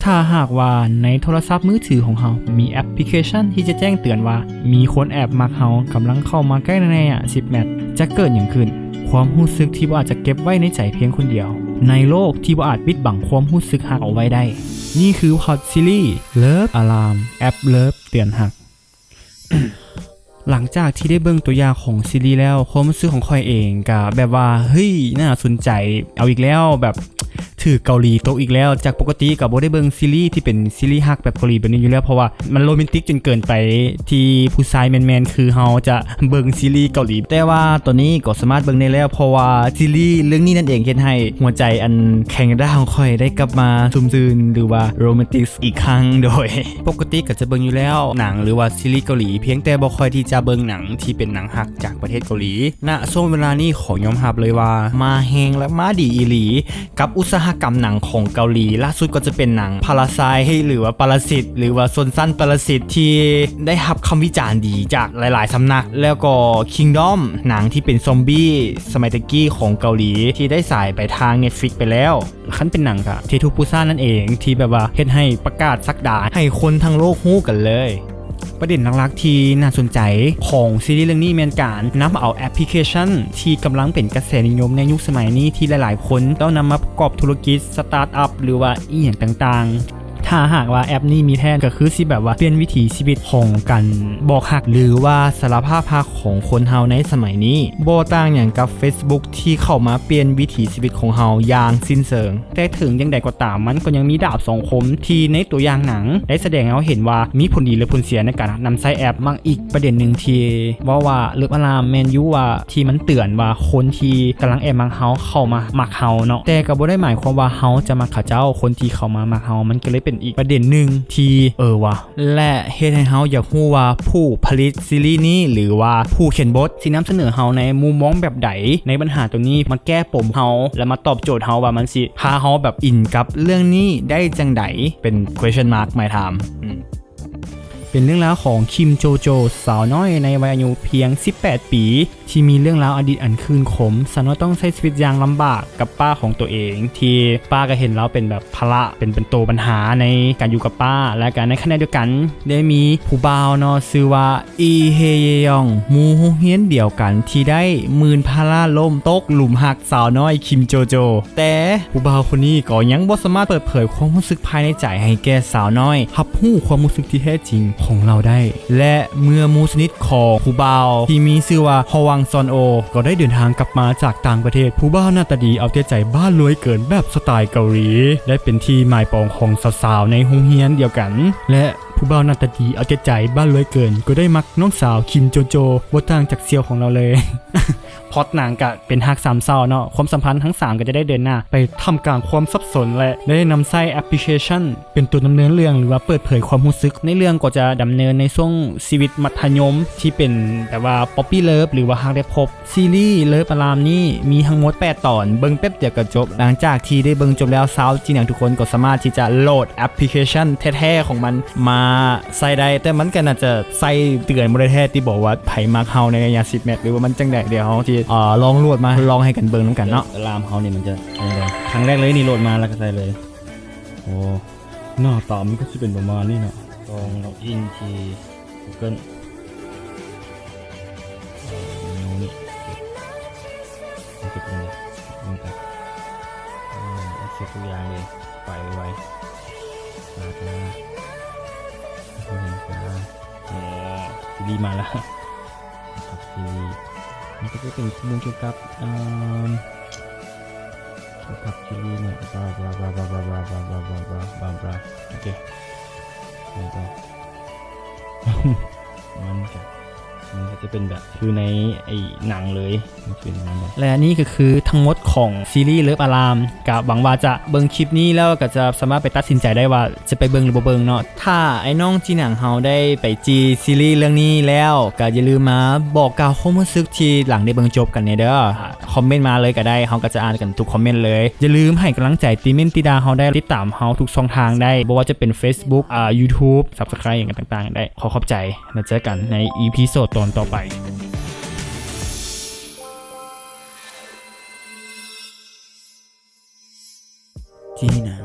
ຖ້າຫາກວ່າໃນໂທລະສັບມືຖືຂອງເຮົາມີແອັບພລິເຄຊັນທີ່ຈະແຈ້ງເຕືອນວ່າມີຄົນແອບມັກເຮົາກຳລັງເຂົ້າມາໃກ້ໃນໄລຍະສິບແມັດ, ຈະເກີດຫຍັງຂຶ້ນ? ຄວາມຮູ້ສຶກທີ່ບໍ່ອາດຈະເກັບໄວ້ໃນໃຈພຽງຄົນດຽວ, ໃນໂລກທີ່ບໍ່ອາດປິດບັງຄວາມຮູ້ສຶກຮັກເອົາໄວ້ໄດ້. ນີ້ຄືພລັອດຊີຣີ Love Alarm ແອັບເລີບເຕືອນຮັກ. ຫຼັງຈາກທີ່ໄດ້ເບິ່ງຕົວຢ່າງຂອງຊີຣີແລ້ວ, ຄວາມຮູ້ສຶກຂອງຂ້ອຍເອງກະແບບວ່າ ເຮີ້ຍ ໜ້າສົນໃຈ ເອົາອີກແລ້ວ ແບບຖືກເກົາຫຼີຕົກອີກແລ້ວ. ຈາກປົກກະຕິກະບໍ່ໄດ້ເບິ່ງຊີຣີທີ່ເປັນຊີຣີຮັກແບບເກົາຫຼີແບບນີ້ຢູ່ແລ້ວ, ເພາະວ່າມັນໂຣແມນຕິກຈົນເກີນໄປທີ່ຜູ້ຊາຍແມນໆຄືເຮົາຈະເບິ່ງຊີຣີເກົາຫຼີ. ແຕ່ວ່າຕອນນີ້ກໍສາມາດເບິ່ງໄດ້ແລ້ວ, ເພາະວ່າຊີຣີເລື່ອງນີ້ນັ້ນເອງເຮັດໃຫ້ຫົວໃຈອັນແຂງກະດ້າງຂອງຂ້ອຍໄດ້ກັບມາຊຸ່ມຊື່ນ ຫຼືວ່າໂຣແມນຕິກອີກຄັ້ງ. ໂດຍປົກກະຕິກະຈະເບິ່ງຢູ່ແລ້ວ ໜັງ ຫຼືວ່າຊີຣີເກົາຫຼີ, ພຽງແຕ່ບໍ່ຄ່ອຍທີ່ຈະເບິ່ງໜັງທີ່ເປັນໜັງຮັກຈາກປະເທດເກົາຫຼີ. ນະຊ່ວງເວລານີ້ຂໍຍອມຮັບເລີຍວ່າມາແຮງ ແລະ ມາດີອີ່ຫຼີກັບອຸດສາຫະກຳໜັງຂອງເກົາຫຼີ. ລ່າສຸດກໍຈະເປັນໜັງ Parasite ຫຼືວ່າປະລະສິດ ຫຼືວ່າຊົນຊັ້ນປະລະສິດ ທີ່ໄດ້ຮັບຄຳວິຈານດີຈາກຫຼາຍໆສຳນັກ, ແລ້ວກໍ Kingdom ໜັງທີ່ເປັນຊອມບີ້ສະໄໝແຕ່ກີ້ຂອງເກົາຫຼີ ທີ່ໄດ້ສາຍໄປທາງ Netflix ໄປແລ້ວ. ຄັນເປັນໜັງກະ Train to Busan ນັ້ນເອງ ທີ່ແບບວ່າເຮັດໃຫ້ປະກາດສັກດາໃຫ້ຄົນທັງໂລກຮູ້ກັນເລີຍ. ປະເດັນຫຼັກໆທີ່ໜ້າສົນໃຈຂອງຊີຣີເລື່ອງນີ້ແມ່ນການນຳເອົາແອັບພລິເຄຊັນທີ່ກຳລັງເປັນກະແສນິຍົມໃນຍຸກສະໄໝນີ້ ທີ່ຫຼາຍໆຄົນຕ້ອງນຳມາປະກອບທຸລະກິດ ສະຕາດອັບ ຫຼືວ່າອີ່ຫຍັງຕ່າງໆ. ຖ້າຫາກວ່າແອັບນີ້ມີແທ້ ກໍຄືຊິແບບວ່າປ່ຽນວິຖີຊີວິດຂອງການບອກຮັກ ຫຼືວ່າສາລະພາບຮັກຂອງຄົນເຮົາໃນສະໄໝນີ້. ບໍ່ຕ່າງຫຍັງກັບ Facebook ທີ່ເຂົ້າມາປ່ຽນວິຖີຊີວິດຂອງເຮົາຢ່າງສິ້ນເຊີງ. ແຕ່ເຖິງຢ່າງໃດກໍຕາມ, ມັນກໍຍັງມີດາບສອງຄົມທີ່ໃນຕົວຢ່າງໜັງໄດ້ສະແດງໃຫ້ເຮົາເຫັນວ່າມີຜົນດີ ແລະ ຜົນເສຍໃນການນຳໃຊ້ແອັບ. ມັກອີກປະເດັນໜຶ່ງທີ່ເວົ້າວ່າ Love Alarm ແມ່ນຢູ່ວ່າທີ່ມັນເຕືອນວ່າຄົນທີ່ກຳລັງແອບມັກເຮົາເຂົ້າມາມັກເຮົາເນາະ, ແຕ່ກໍບໍ່ໄດ້ໝາຍຄວາມວ່າເຮົາຈະມັກເຂົາເຈົ້າ. ຄົນທີ່ເຂົ້າມາມັກເຮົາ ມັນກໍເລີຍເປັນອີກປະເດັນໜຶ່ງທີ່ ເອີ ວ່າ ແລະ ເຮັດໃຫ້ເຮົາຢາກຮູ້ວ່າຜູ້ຜະລິດຊີຣີນີ້ ຫຼືວ່າຜູ້ຂຽນບົດຊິນຳສະເໜີເຮົາໃນມຸມມອງແບບໃດໃນບັນຫາໂຕນີ້, ມາແກ້ປົມເຮົາ ແລະ ມາຕອບໂຈດເຮົາວ່າມັນຊິພາເຮົາແບບອິນກັບເລື່ອງນີ້ໄດ້ຈັ່ງໃດ. ເປັນ question mark my time. ອືມ ເປັນເລື່ອງລາວຂອງ Kim Jojo, ສາວນ້ອຍໃນວັຍອາຍຸພຽງສິບແປດປີ ທີ່ມີເລື່ອງລາວອະດີດອັນຄື້ນຂົມ. ສາວນ້ອຍຕ້ອງໃຊ້ຊີວິດຢ່າງລຳບາກກັບປ້າຂອງຕົວເອງ, ທີ່ປ້າກໍເຫັນລາວເປັນແບບພາລະ, ເປັນ ເປັນໂຕບັນຫາໃນການຢູ່ກັບປ້າ. ແລະ ກໍໃນຂະນະດຽວກັນໄດ້ມີຜູ້ບ່າວເນາະ ຊື່ວ່າ ອີເຮເຢຢອງ, ໝູ່ໂຮງຮຽນດຽວກັນ ທີ່ໄດ້ໝື່ນພາລາລົ້ມຕົກຫຼຸມຮັກສາວນ້ອຍ Kim Jojo. ແຕ່ຜູ້ບ່າວຄົນນີ້ກໍຍັງບໍ່ສາມາດເປີດເຜີຍຄວາມຮູ້ສຶກພາຍໃນໃຈໃຫ້ແກ່ສາວນ້ອຍຮັບຮູ້ຄວາມຮູ້ສຶກທີ່ແທ້ຈິງຂອງລາວໄດ້. ແລະ ເມື່ອໝູ່ສະໜິດຂອງຜູ້ບ່າວທີ່ມີຊື່ວ່າ ຮອງຊອນໂອ ກໍໄດ້ເດີນທາງກັບມາຈາກຕ່າງປະເທດ, ຜູ້ບ່າວໜ້າຕາດີເອົາແຕ່ໃຈບ້ານລວຍເກີນແບບສະໄຕເກົາຫຼີ ໄດ້ເປັນທີ່ໝາຍປອງຂອງສາວໆໃນໂຮງຮຽນດຽວກັນ. ແລະ ຜູ້ບ່າວໜ້າຕາດີເອົາແຕ່ໃຈບ້ານລວຍເກີນ ກໍໄດ້ມັກນ້ອງສາວ Kim Jojo ບໍ່ຕ່າງຈາກສ່ຽວຂອງລາວເລີຍ. ພລັອດໜັງກະເປັນຮັກສາມເສົ້າເນາະ, ຄວາມສຳພັນທັງສາມກໍຈະໄດ້ເດີນໜ້າໄປທ່າມກາງຄວາມສັບສົນ ແລະ ໄດ້ນຳໃຊ້ແອັບພລິເຄຊັນເປັນຕົວດຳເນີນເລື່ອງ ຫຼືວ່າເປີດເຜີຍຄວາມຮູ້ສຶກ. ໃນເລື່ອງກໍຈະດຳເນີນໃນຊ່ວງຊີວິດມັດທະຍົມທີ່ເປັນແບບວ່າ Puppy Love ຫຼືວ່າຮັກໄດ້ພົບ. ຊີຣີ Love Alarm ນີ້ມີທັງໝົດແປດຕອນ, ເບິ່ງແປັບດຽວກໍຈົບ. ຫຼັງຈາກທີ່ໄດ້ເບິ່ງຈົບແລ້ວ, ຊາວຈີນຫຍັງທຸກຄົນກໍສາມາດທີ່ຈະໂຫຼດແອັບພລິເຄຊັນແທ້ໆຂອງມັນມາໃຊ້ໄດ້, ແຕ່ມັນກໍໜ້າຈະໃຊ້ເຕືອນບໍ່ໄດ້ແທ້ ທີ່ບອກວ່າໃຜມັກເຮົາໃນໄລຍະສິບແມັດ ຫຼືວ່າມັນຈັ່ງໃດ. ດຽວເຮົາຊິ ເອີ ລອງໂຫຼດມາ ລອງໃຫ້ກັນເບິ່ງນຳກັນເນາະ. Love Alarm ເຮົານີ້ມັນຈະ ຄັ້ງແລກເລີຍນີ້ ໂຫຼດມາແລ້ວກໍໃສ່ເລີຍ. ໂອ້ ໜ້າຕາມັນກໍຊິເປັນປະມານນີ້ເນາະ. ລອງລັອກອິນທີ່ Google ເມນູນີ້ ມັນເປັນຈັ່ງໃດ ເບິ່ງກັນ. ເອີ ເຊັກທຸກຢ່າງເລີຍ ໄປໄວໆ. ປາກາ ເຫັນປາ ເອີ ຊີຣີມາແລ້ວ. ກັບຊີຣີ ມັນກໍຈະເປັນຂໍ້ມູນກ່ຽວກັບ ເອີ ກ່ຽວກັບຊີຣີເນາະ. ບາ ບາ ໂອເຄ ໄປຕໍ່. ມັນກະ ມັນກະຈະເປັນແບບຄືໃນໄອ້ໜັງເລີຍ, ມັນເປັນປະມານນັ້ນ. ແລະ ນີ້ກໍຄືທັງໝົດຂອງຊີຣີ Love Alarm. ກະຫວັງວ່າຈະເບິ່ງຄລິບນີ້ແລ້ວກໍຈະສາມາດໄປຕັດສິນໃຈໄດ້ວ່າຈະໄປເບິ່ງຫຼືບໍ່ເບິ່ງເນາະ. ຖ້າອ້າຍນ້ອງຈີ່ໜັງເຮົາໄດ້ໄປຈີ່ຊີຣີເລື່ອງນີ້ແລ້ວ ກໍຢ່າລືມມາບອກກ່າວຄວາມຮູ້ສຶກທີ່ຫຼັງໄດ້ເບິ່ງຈົບກັນແດ່ເດີ້. ຄອມເມັນມາເລີຍກໍໄດ້, ເຮົາກໍຈະອ່ານກັນທຸກຄອມເມັນເລີຍ. ຢ່າລືມໃຫ້ກຳລັງໃຈ, ຕິເມັນຕິດ່າເຮົາໄດ້, ຕິດຕາມເຮົາທຸກຊ່ອງທາງໄດ້, ບໍ່ວ່າຈະເປັນ Facebook ອ່າ YouTube Subscribe ຫຍັງຕ່າງໆໄດ້. ຂໍຂອບໃຈ ແລ້ວເຈີກັນໃນ ອີພີໂຊດຕອນຕໍ່ໄປ. ຈີ່ໜັງ